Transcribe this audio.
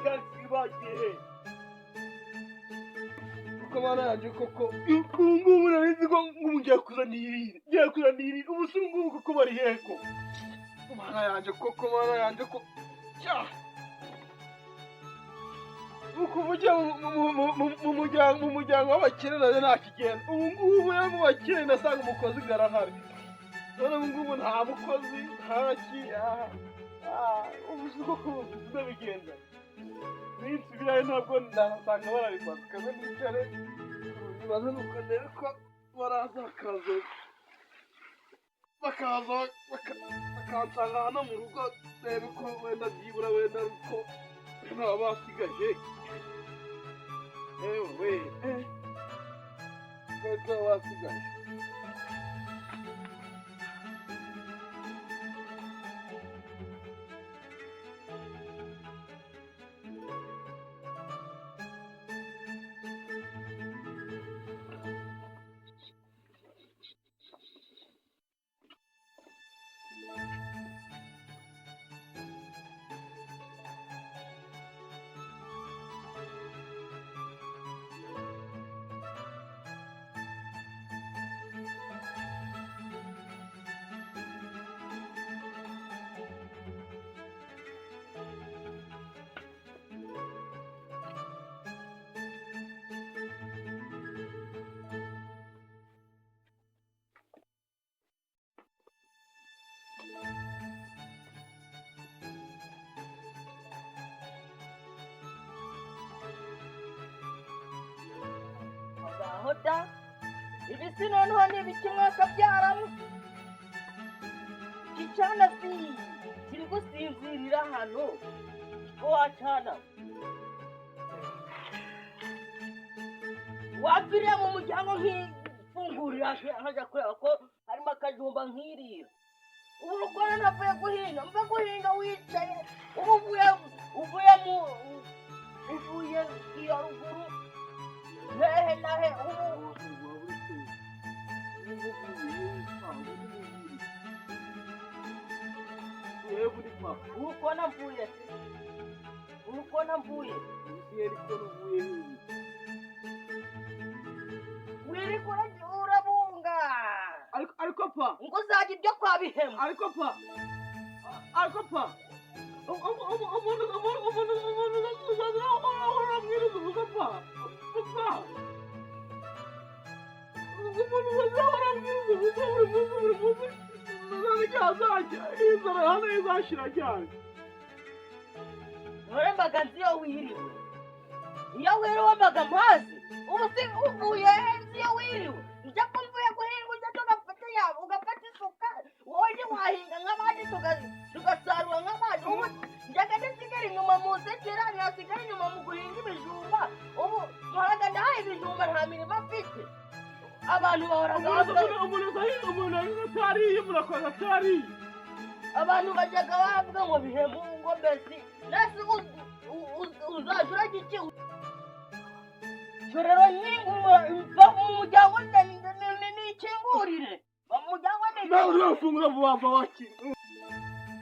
Gangster bagiye he? Kuko bana yanjye koko, ubu ngubu nari nzi ko ngubu ngiye kuzanira, ngiye kuzanira ubu si ngubu kuko bari hehe ko? Mana yanjye koko, mana yanjye ko cya ukuvuge mu muryango w'abakire nayo nta kigenda. Ubu ngubu rero mu bakire ndasanga umukozi ngarahari, none ubu ngubu nta mukozi, nta ki. Ubu si koko bigenda ninsubirayo ntabwo ndasanga barabikoze. Kaze nicare bibaze nuko ndebe ko baraza, bakansanga hano mu rugo, ndebe ko wenda byibura wenda ko ntaba basigaje. Ewe ko basigaje. Ngaho da, ibisi noneho ni ibiki mwakabyaramo? Iki cyana si kiri gusinzirira hano ko wacana wapfiriye mu muryango, nkifungurira nkajya kureba ko harimo akajumba nkirira. Ubu rukora navuye guhinga, mve guhinga wicaye. Ubu uvuye mu uvuye iyo ruguru hehe na he ubu? Uri kubona mvuye, uri kubona mvuye. Wiriko urabunga. Ariko pa ngo uzajya ibyo kwa Bihemu. Ariko pa, ariko pa, umuntu uzaza uramwiriza ubusa pa, pa umuntu uzaza uramwiriza ubusa buri munsi, buri munsi, none azajya inzara hano izashira cyane. None mbaga nzi iyo wiriwe, iyo wiriwe mbaga mpazi. Ubu si uvuye he? Nzi iyo wiriwe, njya ko mvuye guhinga, ujya tugafata yabo ugafata isuka, wowe ntiwahinga nk'abandi, tugasarura nk'abandi. Ubu njyaga nsigara inyuma mu nsekera, ntasigara inyuma mu guhinga ibijumba. Ubu mporaga ndahaye ibijumba, nta mirimo mfite. Abantu bahoraga umuntu bavuga umuntu atariye, umuntu akoze atariye. Abantu bajyaga bavuga ngo Bihemu, ngo mbese nasi uzajya urajya iki? Cyo rero mva mu muryango, nikingurire, va mu muryango. Nawe Nikingurire. Urafungura vuba vuba wakira.